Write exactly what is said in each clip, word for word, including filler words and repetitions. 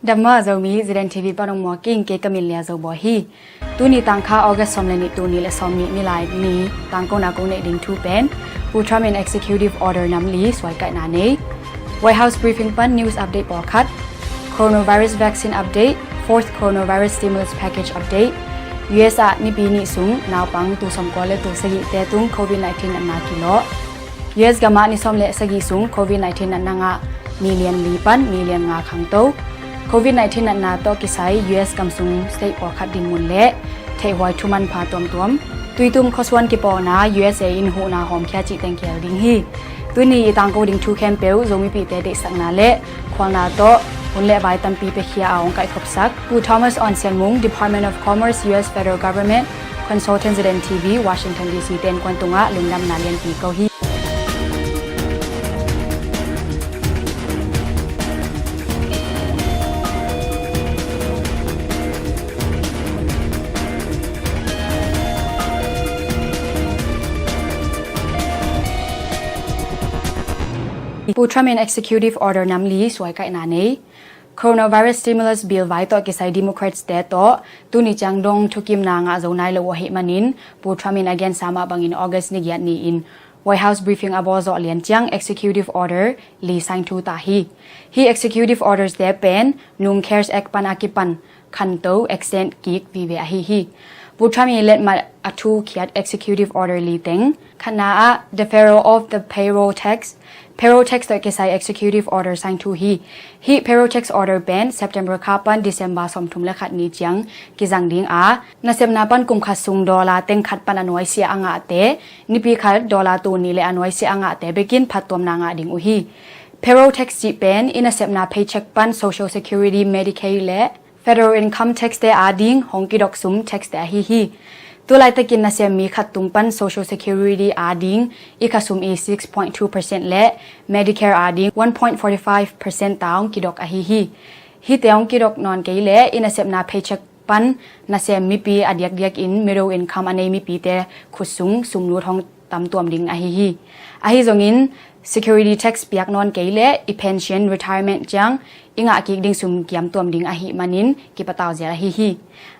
Dam maw Zomi, Ziden T V pan hong muak ing, kei ka min Lia Zo Bawi hi. Tuni tangkha August sawm le nih, tul nih le sawm nih, Nilai ni, tangkona kong neih ding thu pen Pu Trump in executive order nam li suaikaihna nei. White House briefing pan news update pawlkhat. Coronavirus vaccine update, fourth coronavirus stimulus package update. U S ah nipi nih sung naupang tul sawmkua le tul sagihte tung covid nineteen natna kilawh. U S gamah ni sawm le sagih sung covid nineteen natna ngah million li pan million nga khangto. Covid nineteen natna tawh kisai U S gam sung state pawlkhat dinmun le theihhuai thumanpha tuamtuam. Tuitum khuasuan kipawlna, U S A in huhna hawmkhia cih teng kihel ding hi. Tuni i tangko ding thu khempeuh Zomipihte deihsakna le khualna tawh hun le vai tampi piakhia a hong kaihkhopsak Pu Thomas Awn Sian Mung, Department of Commerce, U S Federal Government, Consultant Ziden T V, Washington D C te innkuan tungah lungdamna lianpi ko hi. Pu Trump in executive order nam li suaikaihna nei. Coronavirus stimulus bill vai tawh kisai Democrats te tawh tuni ciang dong thukimna ngah zo nai lo uh ahih manin Pu Trump in a gensa mah bangin August ni giat ni-in White House briefing a bawl zawh lian ciang executive order li sign thu ta hi. Hih executive orders te pen nung CARES Act pan a kipan khanto extend kik vive ahi hi. Pu Trump i letmat a thukhiat executive order li teng, khatna ah deferral of the payroll tax, payroll tax tawh kisai executive order sign thu hi. Hih payroll tax order pen September kha pan December sawmthum le khat ni ciang kizang ding a, nasepna pan kum khat sung dollar teng khat pan a nuaisiah a ngahte, nipi khat dollar tul nih le a nuaisiah a ngahte bekin phattuamna ngah ding uh hi. Payroll tax cih pen i nasepna paycheck pan Social Security, Medicaid le federal income tax te ading hong kidok sum tax te ahi hi. Tulaitakin nasem mi khat tung pan Social Security ading i khasum i six point two percent le Medicare ading one point forty five percent ta hong kidok ahi hi. Hihte hong kidok nawn kei le i nasepna paycheck pan nasem mipi a diakdiakin middle income a nei mipite khut sung sumlut hong tamtuam ding ahi hi. Ahi zongin security tax piak nawn kei le i pension, retirement ciang i ngah kik ding sum kiamtuam ding ahih manin kipatau zel ahi hi.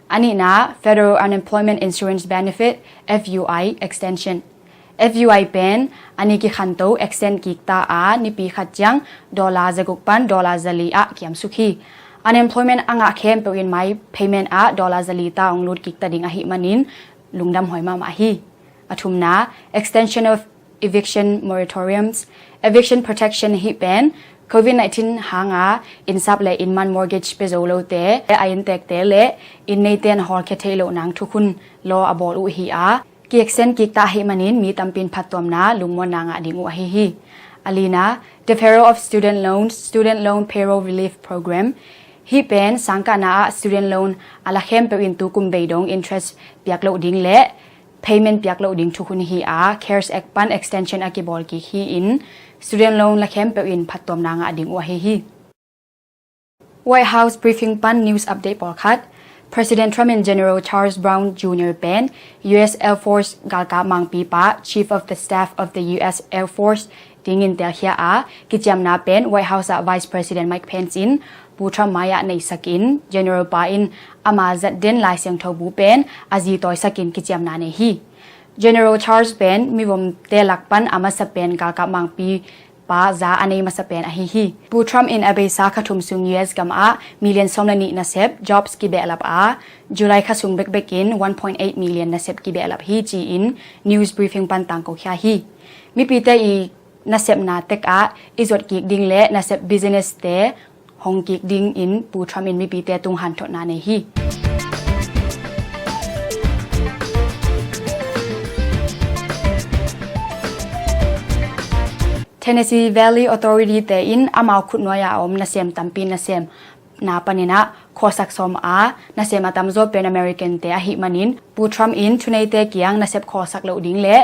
A nihna, Federal Unemployment Insurance Benefit, F U I extension. F U I pen a ni kikhanto extend kik ta a, nipi khat ciang dollar zaguk pan dollar zali ah kiamsuk hi. Unemployment a ngah khempeuh in mai payment ah dollar zali ta hong lut kik ta ding ahih manin lungdam huai mahmah hi. A thumna, extension of eviction moratoriums. Eviction protection hih pen covid nineteen hanga innsap le innman mortgage pia zo lote, a inntekte le inn neite na hawlkhia theih loh nang thukhun law a bawl uh hi a, ki-extend kik ta ahih manin mi tampin phattuamna lungmuanna ngah ding uh ahi hi. A lina, deferral of student loans, student loan payroll relief program. Hih pen sangkahna ah student loan a la khempeuh in tukum bei dong interest piak loh ding le payment piak loh ding thukhun hi a, CARES Act pan extension a kibawl kik hi-in student loan la khempeuh in phattuamna ngah ding uh ahi hi. White House briefing pan news update pawlkhat. President Trump in General Charles Brown Junior pen U S Air Force galkap mangpipa, Chief of the Staff of the U S Air Force dingin telkhia a, kiciamna pen White House ah Vice President Mike Pence in Pu Trump mai-ah neisakin, General pa in ama zatden Lai Siangtho bu pen a zi tawisakin kiciamna nei hi. General Charles pen mivomte lak pan a masa pen galkap mangpi pa za a nei masa pen ahi hi. Pu Trump in a beisa kha thum sung U S gam ah million sawm le nih nasep jobs kibehlap a, July kha sung bekbekin one point eight million nasep kibehlap hi ci-in news briefing pan tangkokhia hi. Mipite i nasepna tek ah i zuat kik ding le nasep business te hong kik dingin Pu Trump in mipite tung hanthotna nei hi. Tennessee Valley Authority te in amau khutnuai a om nasem tampi nasem na panin ah khawlsak sawm a, nasem a tamzaw pen American te ahih manin Pu Trump in thuneite kiang nasep khawlsak loh ding le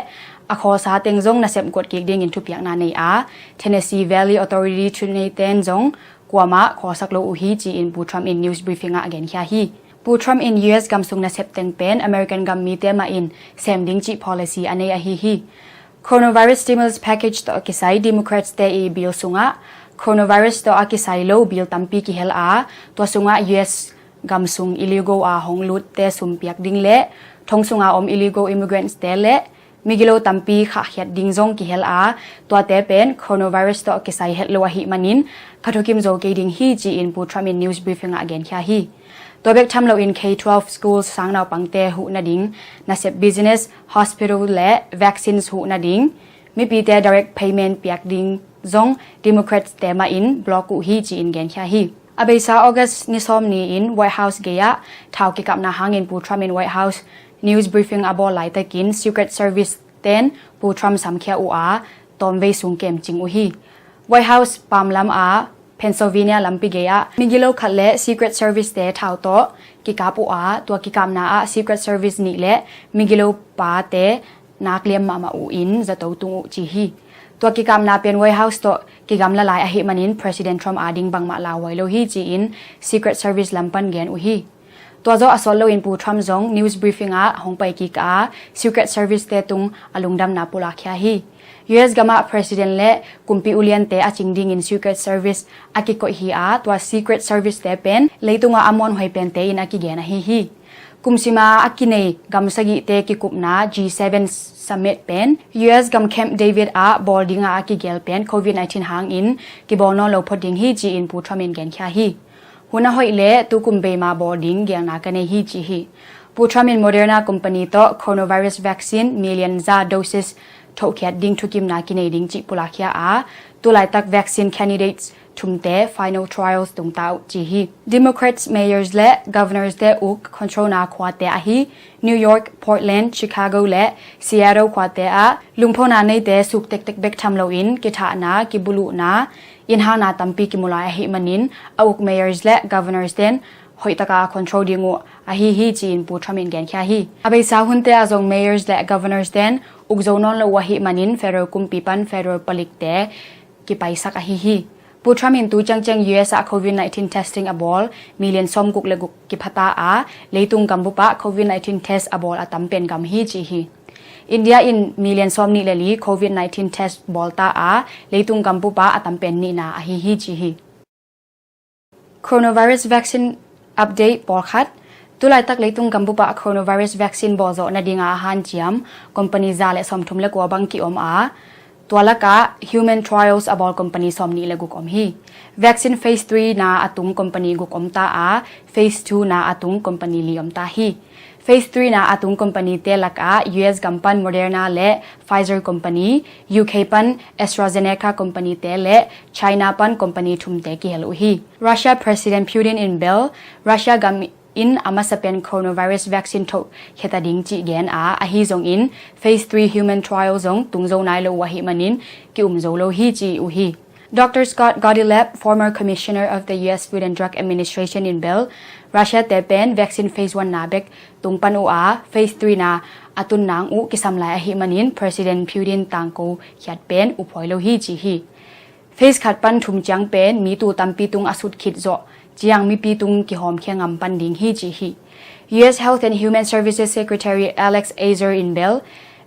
a khawlsa teng zong nasep guat kik dingin thupiakna nei a, Tennessee Valley Authority thuneite in zong kuamah khawlsak lo uh hi ci-in Pu Trump in news briefing ah a genkhia hi. Pu Trump in U S gam sung nasep teng pen American gam mite mah in sem ding cih policy a nei ahi hi. Coronavirus stimulus package tawh kisai Democrats te i bill sungah Coronavirus tawh a kisai lo bill tampi kihel a, tua sungah U S gam sung illegal a hong lutte sum piak ding le thong sunga om illegal immigrants te le migilo tampi khahkhiat ding zong kihel a, tuate pen coronavirus tawh kisai het lo ahih manin ka thukim zo kei ding hi, ci-in Pu Trump in news briefing ah genkhia hi. Tua bek tham loin K twelve school sang naupangte huh nading, nasep business, hospital le vaccines huh nading, mipite direct payment piak ding zong Democrats te mah in block uh hi, ci-in genkhia hi. A beisa August ni sawm ni-in White House gei-ah thau kikapna hangin Pu Trump in White House news briefing a bawl laitakin Secret Service ten Pu Trump samkhia uh a, tawmvei sung kemcing uh hi. White House pamlam a Pennsylvania lampi gei-ah migilo khat le Secret Service te thau tawh kikap uh a, tua kikapna ah Secret Service nih le migilo pate nak liam mahmah uh in zato tung uh ci hi. Tua kikapna pen White House tawh kigamla lai ahih manin President Trump ading bangmah lauhuai lo hi, ci-in Secret Service lam pan gen uh hi. Tua zawh a sawt loin Pu Trump zong news briefing ah hong pai kik a, Secret Service te tung a lungdamna pulakkhia hi. U S gamah President le kumpi uliante a cing dingin Secret Service a kikoih hi a, tua Secret Service te pen leitungah a muanhuai pente in a kigen ahi hi. Kumsima a kinei gam sagihte kikupna G seven Summit pen U S gam Camp David ah bawl dinga a kigel pen COVID nineteen hangin kibawl nawn lo phot ding hi, ci-in Pu Trump in genkhia hi. Hun a hoih le tukum beima bawl ding gelna ka nei hi, ci hi. Pu Trump in Moderna company tawh coronavirus vaccine million za doses thohkhiat ding thukimna kinei ding cih pulakkhia a, tulaitak vaccine candidates thumte final trials tungta uh ci hi. Democrats mayors le governors te uk controlna khuate ahi New York, Portland, Chicago le Seattle khuate ah lungphona neite suk tektek bek tham loin kithahna, kibuluhna, innhalna tampi kimulai ahih manin a uk mayors le governors ten hoihtaka control ding uh ahi hi, ci-in Pu Trump in genkhia hi. A beisa hunte ah zong mayors le governors ten ukzo nawn lo uh ahih manin federal kumpi pan federal palikte kipaisak ahi hi. Pu Trump in tu ciangciang U S ah COVID nineteen testing a bawl million sawmguk le guk kiphata a, leitung gambup ah COVID nineteen test a bawl a tam pen gam hi, ci hi. India in million sawmnih le li COVID nineteen test bawlta a, leitung gambup ah a tam pen nihna ahi hi, ci hi. Coronavirus vaccine update pawlkhat. Tulaitak leitung gambup ah coronavirus vaccine bawlzawh nadinga a hanciam company za le sawmthum le kua bang kiom a, tua lakah human trials a bawl company sawmnih le guk om hi. Vaccine phase three na a tung company guk omta a, phase two na a tung company li omta hi. Phase three na a tung company te lakah U S gam pan Moderna le Pfizer company, U K pan AstraZeneca company te le China pan company thumte kihel uh hi. Russia President Putin in bel Russia gam in a masa pen coronavirus vaccine thoh kheta ding cih gen a, ahi zongin phase three human trial zong tungzo nai lo uh ahih manin ki-um zo lo hi, ci uh hi. Doctor Scott Gottlieb, former commissioner of the U S Food and Drug Administration in bel Russia te pen vaccine phase one na bek tung pan uh a, phase three na a tun nang uh kisam lai ahih manin President Putin tangko khiat pen uphuai lo hi, ci hi. Phase khat pan thum ciang pen mi tuu tampi tung a sut khit zawh ciang mipi tung kihawmkhia ngam pan ding hi, ci hi. U S Health and Human Services Secretary Alex Azar in bel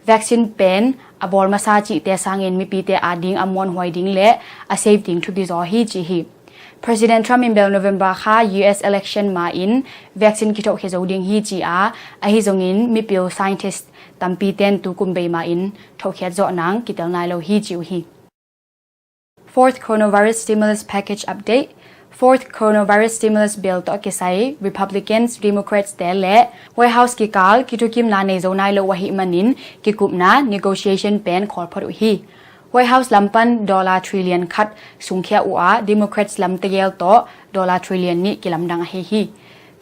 vaccine pen a bawl masa cihte sangin mipite ading a muanhuai ding le a safe ding thupi zaw hi, ci hi. President Trump in bel November kha U S election ma-in vaccine kithohkhia zo ding hi, ci a, ahi zongin mipil scientist tampi ten tukum bei ma-in thohkhiat zawh nang kitel nai lo hi, ci uh hi. Fourth Coronavirus Stimulus Package Update. Fourth Coronavirus Stimulus Bill tawh kisai Republicans, Democrats te le White House kikal kithukimna nei zo nai lo uh ahih manin kikupna negotiation pen khawl phot uh hi. White House lam pan dollar trillion khat sungkhia uh a, Democrats lam tegel tawh dollar trillion nih kilamdang ahi hi.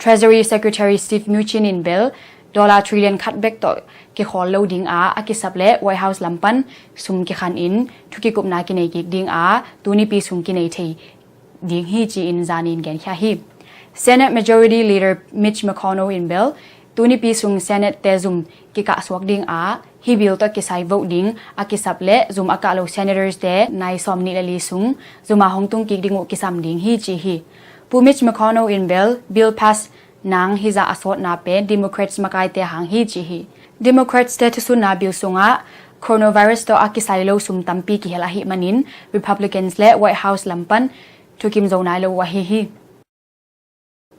Treasury Secretary Steve Mnuchin in bel dollar trillion khat bek tawh kikhawl lo ding a, a kisap le White House lam pan sum kikhan in thukikupna kinei kik ding a, tunipi sung kinei thei ding hi, ci-in zanin genkhia hi. Senate Majority Leader Mitch McConnell in bel tunipi sung Senate te zum kikahsuak ding a, hi bill tawh kisai vote ding a kisap le zum a kah lo senators te nai sawmnih le li sung zuma hong tung kik ding uh kisam ding hi, ci hi. Pu Mitch McConnell in bel bill pass nang hizah a sawtna pen Democrats makaite hang hi, ci hi. Democrats te thusunna bill sungah coronavirus tawh a kisai lo sum tampi kihel ahih manin Republicans le White House lam pan thukim zo nai lo uh ahi hi.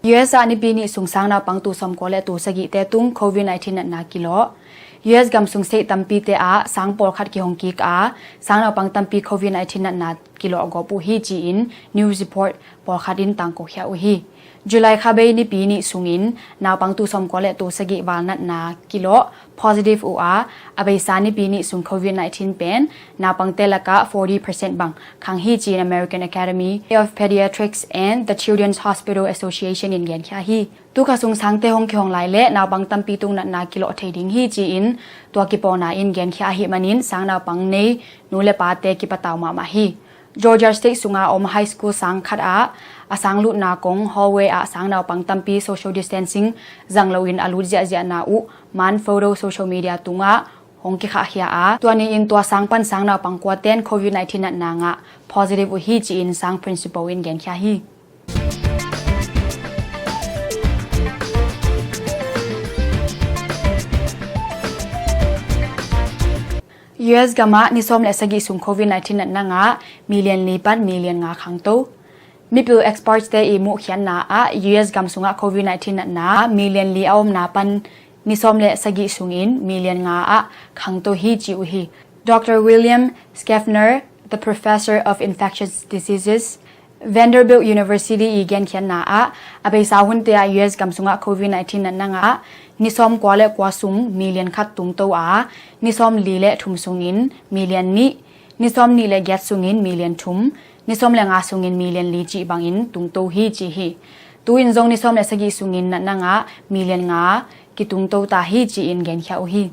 U S ah Nipi nih sung sang naupang tul sawmkua le tul sagihte tung covid nineteen natna kilawh. U S gam sung state tampite ah sang pawlkhat kihong kik a, sang naupang tampi covid nineteen natna kilawh gawp uh hi ci-in news report pawlkhat in tangkokhia uh hi. July kha bei Nipi nih sungin naupang tul sawmkua le tul sagih val natna kilawh positive uh a, a beisa Nipi nih sung covid nineteen pen naupangte lakah forty percent bang khang hi ci-in American Academy of Pediatrics and the Children's Hospital Association in genkhia hi. Tu kha sung sangte hong kihong lai le naupang tampi tung natna kilawh thei ding hi ci-in tua kipawlna in genkhia ahih manin sang naupang nei nu le pate kipatau mahmah hi. Georgia State sunga om high school sang khat ah a sang lutna kong hallway ah sang naupang tampi social distancing zang loin a lut ziahziahna uh man photo social media tungah hong kikhahkhia a, tua ni-in tua sang pan sang naupang kuaten covid nineteen natna ngah positive uh hi ci-in sang principal in genkhia hi. U S gamah ni sawm le sagih sung covid nineteen natna ngah million li pan million nga khangto. Mipil experts te i muhkhiatna ah U S gam sungah covid nineteen natna million li a omna pan ni sawm le sagih sungin million nga ah khangto hi ci uh hi. Doctor William Schaffner, the professor of infectious diseases, Vanderbilt University i genkhiatna ah a beisa hunte ah U S gam sungah covid nineteen natna ngah ni sawm kua le kua sung million khat tungto a, ni sawm li le thum sungin million nih, ni sawm nih le giat sungin million thum, ni sawm le nga sungin million li cih bangin tungto hi ci hi. Tu-in zong ni sawm le sagih sungin natna ngah million nga kitungto ta hi ci-in genkhia uh hi.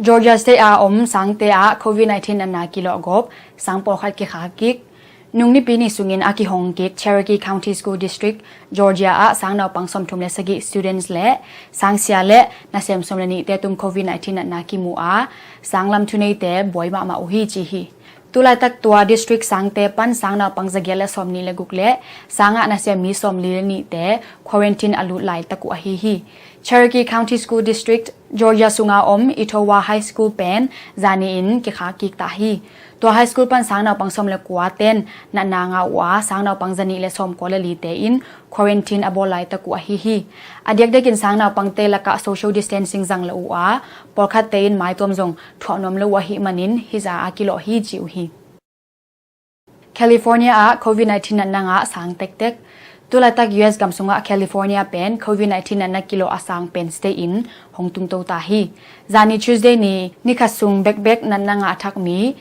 Georgia State a om sangte ah covid nineteen natna kilawh gawp sang pawlkhat kikha kik. Nung Nipi nih sungin a kihong kik Cherokee County School District, Georgia ah sang naupang sawmthum le sagih students le sangsia le nasem sawm le nihte tung covid nineteen natna kimu a, sanglam thuneite buai mahmah uh hi ci hi. Tulaitak tua district sangte pan sang naupang zagiat le sawmnih le guk le sangah nasem mi sawmli le nihte quarantine a lut laitak uh ahi hi. Cherokee County School District, Georgia sunga om Etowah High School pen zani in kikha kik ta hi. Tua high school pan sang naupang sawm le kua ten natna ngah uh a, sang naupang zanih le sawmkua le lite in quarantine a bawl laitak uh ahi hi. A diakdiakin sang naupangte lakah social distancing zang lo uh a, pawlkhatte in maituam zong thuah nuam lo uh ahih manin hih za a kilawh hi ci uh hi. California ah covid nineteen natna ngah sang tektek. Tulaitak U S gam sungah California pen covid nineteen natna kilawh a sang pen state in hong tungto ta hi. Zani Tuesday ni nikhat sung bekbek natna ngah thak mi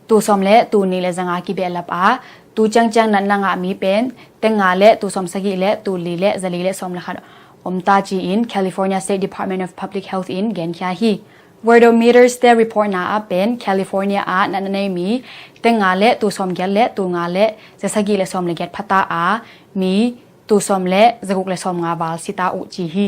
tul sawm le tul nih le zanga kibehlap a, tu ciangciang natna ngah mi pen teng nga le tul sawm sagih le tul li le zali le sawm le khat om ta ci-in California State Department of Public Health in genkhia hi. Worldometers te report na ah pen California ah natna nei mi teng nga le tul sawm giat le tul nga le za sagih le sawm le giat phata a, mi tul sawm le za guk le sawm nga val sita uh ci hi.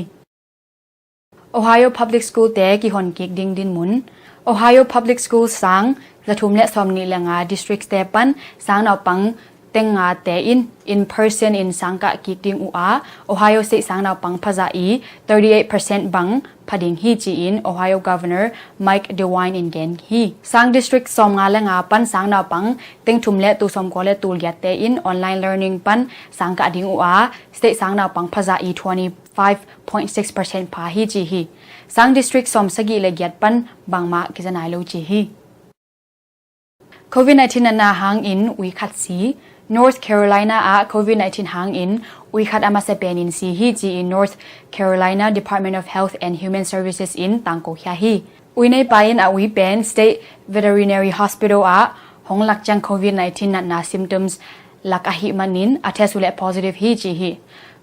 Ohio Public School te kihon kik ding dinmun. Ohio Public School sang za thum le sawm nih le nga districts te pan sang naupang teng nga te in in person in sang kah kik ding uh a, Ohio State sang naupang phaza i thirty eight percent bang pha ding hi ci-in Ohio Governor Mike DeWine in gen hi. Sang district sawm nga le nga pan sang naupang teng thum le tul sawm kua le tul giat te in online learning pan sang kah ding uh a, state sang naupang phaza i twenty five point six percent pha hi ci hi. Sang district sawm sagih le giat pan bangmah kiza nai lo ci hi. Covid nineteen natna hangin ui khat si. North Carolina ah covid nineteen hangin ui khat a masa penin si hi ci-in North Carolina Department of Health and Human Services in tangkokhia hi. Ui neipa in a ui pen State Veterinary Hospital ah hong lak ciang covid nineteen natna symptoms lak ahih manin a test uh leh positive hi ci hi.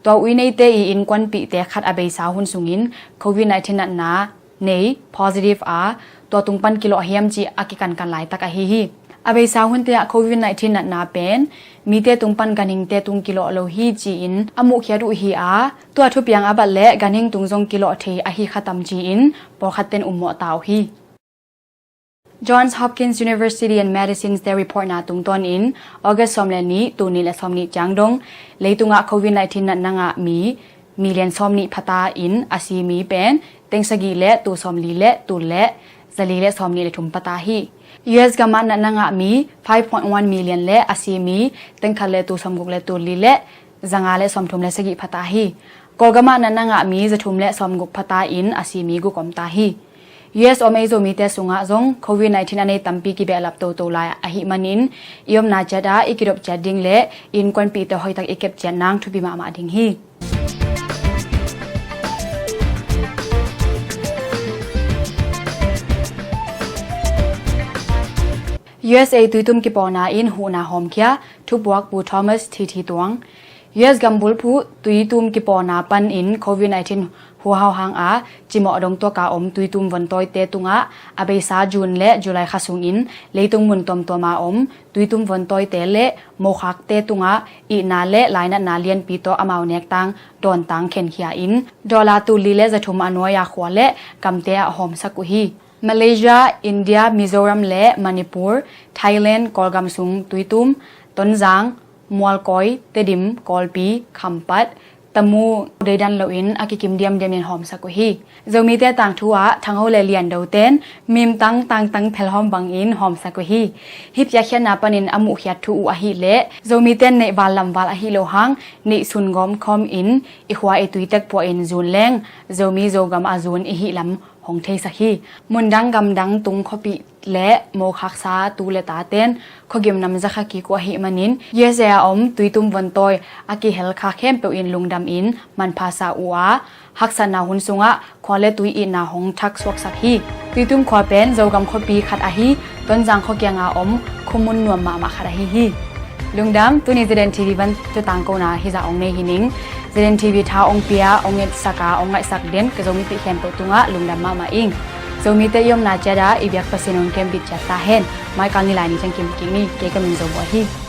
Tua ui neite i innkuanpihte khat a beisa hun sungin covid nineteen natna nei positive a, tua tung pan kilawh hiam ci a kikankan laitak ahi hi. A beisa hunte ah covid nineteen natna pen mite tung pan ganhingte tung kilawh lo hi ci-in a muhkhiat uh hi a, tua thupiang a bat leh ganhing tung zong kilawh thei ahi khatam ci-in pawlkhat ten ummawh ta uh hi. Johns Hopkins University and Medicine te report na tungtawnin August sawm le nih, tul nih le sawm nih ciang dong leitungah covid nineteen natna ngah mi million sawm nih phata in a si mi pen teng sagih le tul sawm li le tul le zali le sawmnih le thum pata hi. U S gamah natna ngah mi five point one million le a si mi tengkhat le tul sawmguk le tul li le zanga le sawmthum le sagih pata hi. Kawlgamah natna ngah mi zathum le sawmguk pata in a si mi guk om ta hi. U S om ei Zomite sungah zong covid nineteen a nei tampi kibehlap toto lai ahih manin i omna ciatah i kidop ciat ding le innkuanpihte hoihtak i kep ciat nang thupi mahmah ding hi. U S A tuitum kipawlna in huhna hawmkhia, thupuak Pu Thomas Thi Thi Tuang. U S gambulphuh tuitum kipawlna panin covid nineteen huhau hanga cimawh dongtuaka om tuitum vontawite tungah a beisa June le July kha sungin leitung mun tuamtuama om tuitum vontawite le mokhakte tungah ihna le lainatna lianpi tawh amau nektang dawntang khenkhia in dollar tul li le zathum a nuai-a khua le gamte ah hawmsak uh hi. Malaysia, India, Mizoram le Manipur, Thailand, Kawlgam sung tuitum, Tonzang, Mualkoi, Tedim, Kawlpi, Khampat, Tamu deidan loin a kikim diamdiamin hawmsak uh hi. Zomite tangthu ah thangho le liandoten mimtang tangtang phelhawm bangin hawmsak uh hi. Hih piakkhiatna panin a muhkhiat thu uh ahileh Zomiten neih val lamval ahi lo hang neih sun gawmkhawmin i khua i tuitek puahin zun leng Zomi Zogam a zun i hih lam hong theisak hi. Mundang gamdang tung khuapih le mokhaksa tu le taten khuagim nam zakha kik uh ahih manin U S A a om tuitum vontawi a kihelkha khempeuh in lungdamin manpha sa uh a, haksatna hun sungah khua le tui itna hong thak suaksak hi. Tuitum khua pen Zogam khuapi khat ahi Tonzang khuakianga om khuamun nuam mahmah khat ahi hi. Lungdam, tuni Z N T V van tutang kona hizah ong nei hi ning. Z N T V tha ong pia, ong etsak a, ong ngaihsak den ka Zomipih khempeuh tungah lungdam mahmah ing. Zomite i omna ciatah i biak Pasian ong kembit ciat ta hen. Maikal ni lai ni ciang kim kik ni. Kei ka min Zo Buah hi.